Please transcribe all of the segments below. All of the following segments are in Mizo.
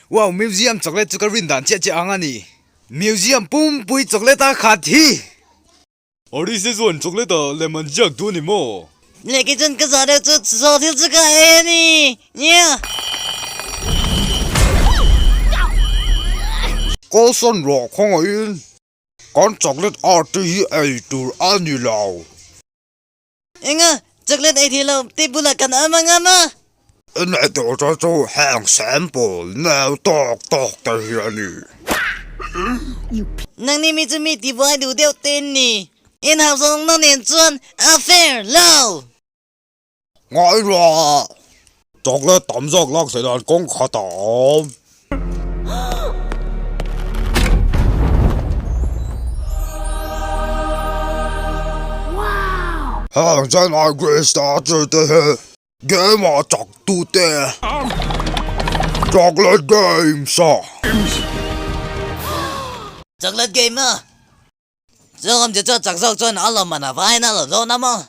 Wow, museum chocolate chu ka rin dan chiah chiah ang a ni. Museum pumpui chocolate a khat hi! Arise chuan chocolate ah lem an ziak duh a ni maw? Leh kei chuan ka zah deuh chu saw thil chu ka ei a ni. Nia! Kalsan rawh khawngaihin kan chocolate art te hi ei tur a ni lo. Enga, chocolate ei thei lo te bulah kan awm ang a maw? Inneih tur te chu heng sample neu tawk tawk te hi a ni. Nangni mi chu mi tibuai duh deuh te an ni. In hausa nawng nen chuan a fair lo. Ngai rawh! Chocolate tam zawk lak theih dan kawng khat a awm. Heng Chennai Greece statue te hi game ah chak tute Chocolate games ah. Chocolate game ah Chu awm chu chu chak zawk chuan a lawm man a vain a lo dawn a maw?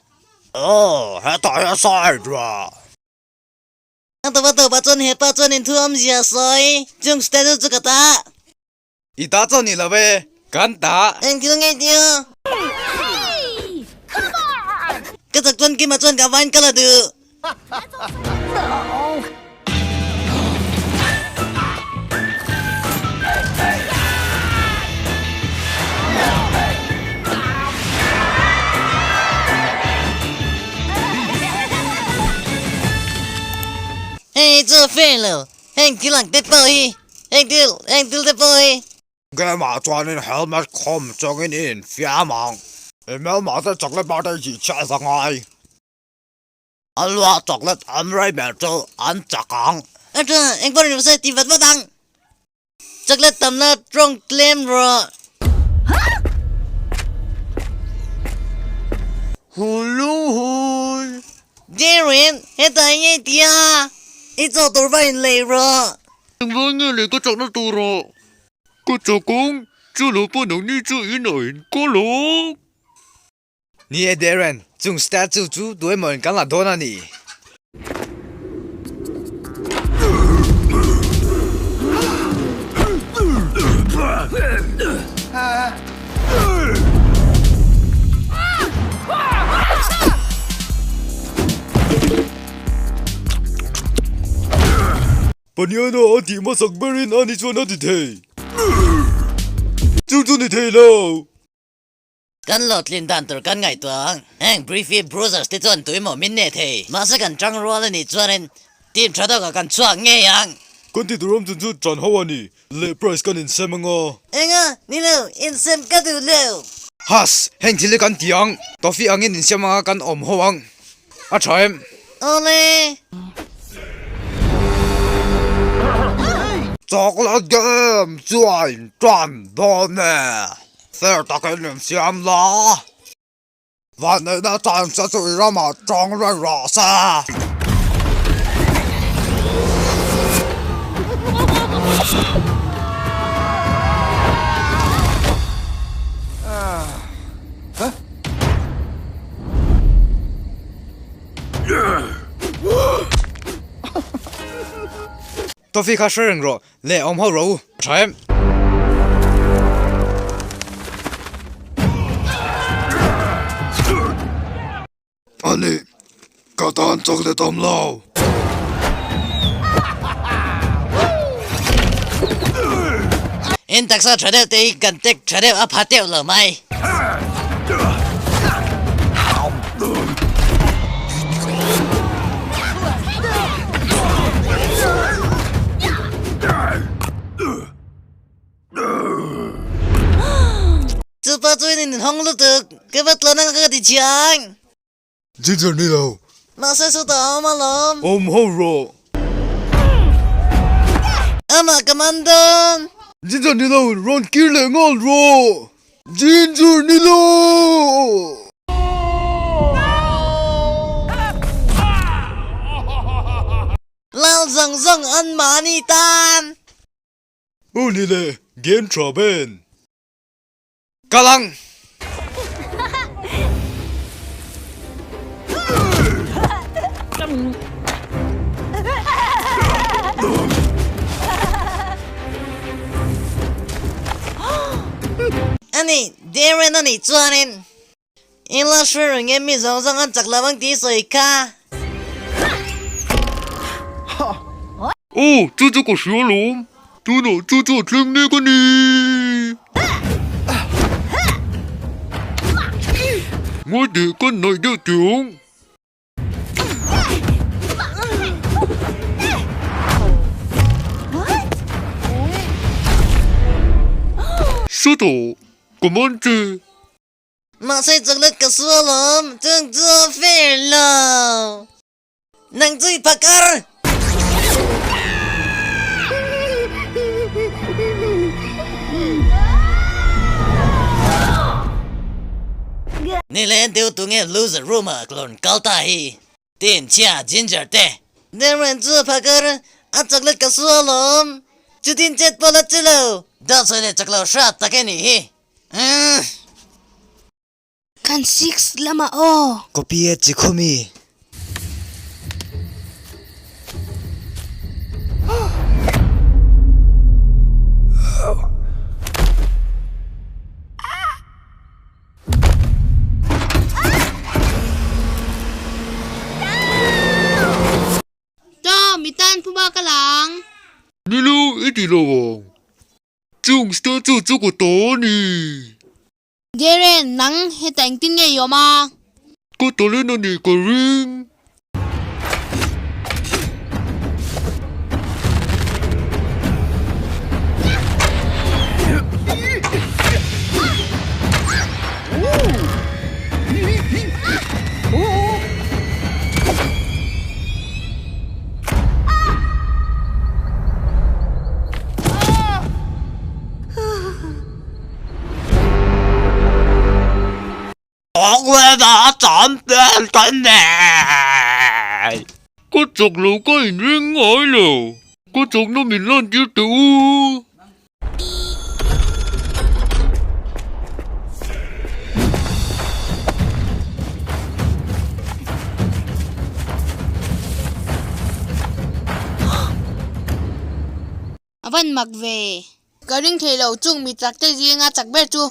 Aw, hetah hian side rawh. A tawp a tawpah chuan hepa chuan in thu awmzia a sawi. Chung statue chu ka ta. I ta chuan ni lo e, kan ta. Eng thil ngei tia? Ka chak chuan Kima chuan ka vain ka la duh. Hei chu a fair lo, heng thil ang te pawh hi, heng thil, heng thil te pawh hi. Game-ah chuanin helmet khawm chungin i infiam ang. I hmelmah te chocolate bar te i chihchhiah za ngai. A luah chocolate an rei ber chu an chak ang. A tha, engpawh ni rawh se ti vat vat ang. Chocolate tam la tawng tlem rawh. Huluhui. Darren, hetah eng nge i tih a? I chaw tur va inlei rawh. Engvang nge lei ka chakna tur ah? Ka chak ang, chu lo pawh nangni chu in a inkawl ang. Ni e Darren, chung statue chu tu emaw in kan la dawn a ni. Paniana a tih hmasak berin ani chuan a ti thei. Chu chu ni thei lo. Kan lo tlin dan tur kan ngaihtuah ang. Heng Briefy Bruisers te chuan tuimaw min nei thei. Mahse kan tang rual a nih chuanin team tha deuhah kan chhuak ngei ang. Kan ti tur awm chun chu chan ho a ni. Leh prize kan insem ang a. Enga, ni lo, insem ka duh lo. Has, heng thil hi kan ti ang. Toffee angin insem anga kan awm ho ang. A tha em? Awle. Chocolate game chuan tan dawn e. Fair takin in siam la. Vanneihna chance chu i ramah tawng reng rawh se. Toffee kha hre reng rawh le awm ho rawh u. Tha em? Ani, ka tan chocolate awm lo. In taksa tha deuh te hi kan tek tha deuh a pha teuh lo mai. Chupa chuan in hawng lutuk, ka va tlawn ang ka ti chiang. Ginger ni lo. Mahse chutah a awm alawm. Awm ho rawh. Amah ka man dawn. Ginger ni lo, rawn kir leh nghal rawh. Ginger ni lo. Lal zawng zawng an mahni tan. U ni le, game tha ben. Kal ang! Darren a nih chuanin i la hre reng em mi zawng zawng an chak lo ang tih i sawi kha. Aw, chu chu ka hria alawm. Tunah chu chu a thleng mek a ni. Ngaideh kan naih deuh teh ang. Sawtah, ka man che. Mahse chocolate ka su alawm, chung chu a fair lo. Nang chu i phakar! Ni leh deuh tunge loser room ah ka rawn kal ta hi? Tin chhia Ginger te. Darren chu a phakar, a chocolate ka su alawm. Chutin chet pawh la chi lo. Dawt sawi leh chak lo hrat tak e nih hi. Kan 6 lamah aw. Copy e chi khumi. Tom, i tan phu bak a lang. Nilo i ti lo ang. Chung statue chu ka ta a ni. Darren, nang heta engtin nge i awm a? Ka talent a nih ka ring. Ka chak lo ka inring ngai lo. Ka chakna min lan tir teh u. A van mak ve. Ka ring thei lo chung mi chak te zinga chak ber chu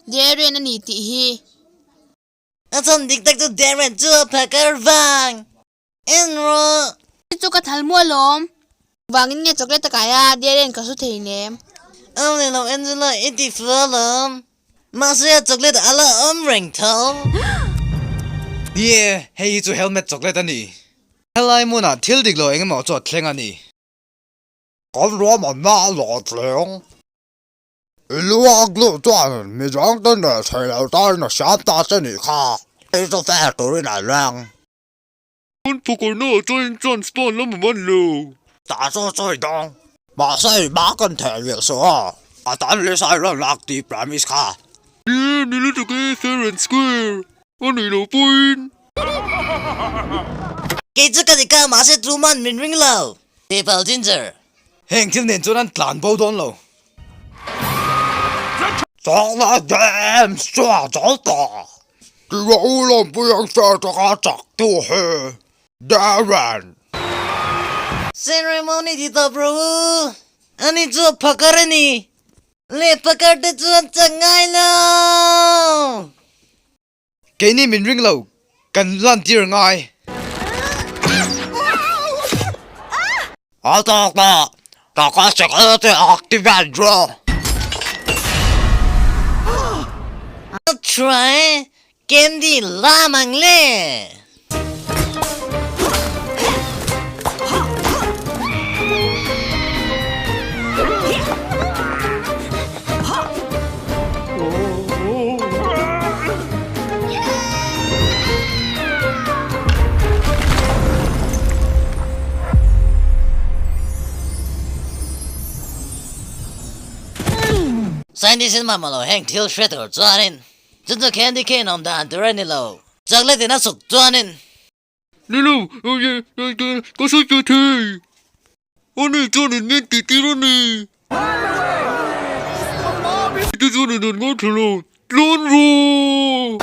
Darren a ni tih hi. A chhan dik tak chu Darren chu a phakar vang. En rawh. Hei chu ka thal mu alawm. Vangin nge chocolate a kai a, Darren ka su thei nem. Awm leh lo Angela i ti fu alawm. Mahse a chocolate a la awm reng tho. Ni e, hei hi chu helmet chocolate a ni. Helai hmunah thil dik lo engemaw chu a thleng a ni. Kan ruahmanna a lawh thleng. I lu a glue chuan midang te nen thei lo tain a siam ta che nih kha. Hei chu fair turin a leng. Kan phukarna ah chuan chance pawh an la hmu man lo. Ta chu chu i dawng. Mahse i hma kan theh leh suh a. A tan lisa i rawn lak tih promise kha. Ni e, ni lutuk e, fair and square a nih loh pawhin. Kei chu ka dik a, mahse tuman min ring lo. Tihpalh Ginger. Heng thil nen chuan an tlan bo dawn lo. Chakna James chuan zo ta. Tiva u lawmpui ang che taka chak tu hi Darren. Ceremony ti tawp rawh u. Ani chu a phakar a ni. Leh phakar te chu an chak ngai lo. Keini min ring lo, kan lantir ngai. A tawk ta, taka security activate rawh. A try candy lam ang le. Scientist in mamawh lo heng thil hre tur chuanin chu chu candy cane awm dan tur a ni lo. Chocolate in a suk chuanin. Ni lo, ka sawi ve thei. Ani chuanin min tih tir a ni. Ti chuanin an ngaithla lo, tlan rawh!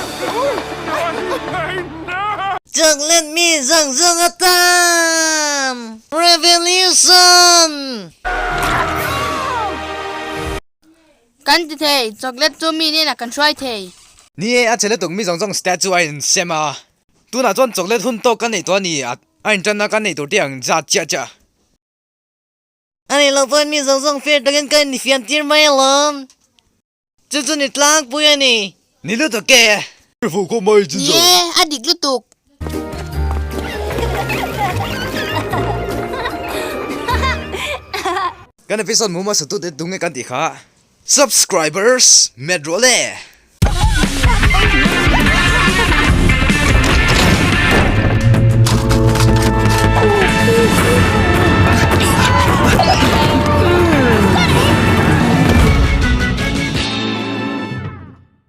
Chocolate mi zawng zawng a tam! Revolution! Kan ti thei, chocolate chu mi hnenah kan hruai thei. Ni e, a che lutuk mi zawng zawng statue a insem a. Tunah chuan chocolate hun tawk ka neih tawh a ni, a inṭanna ka neih tur te ang zat chiah chiah. A nih loh pawhin mi zawng zawng fair takin ka infiam tir mai alawm. Chu chu ni tlangpui a ni. Ni lutuk e. Ni e, a dik lutuk. Kan episode mu hmasa tute tunge kan tih kha. Subscribers, met rawh le!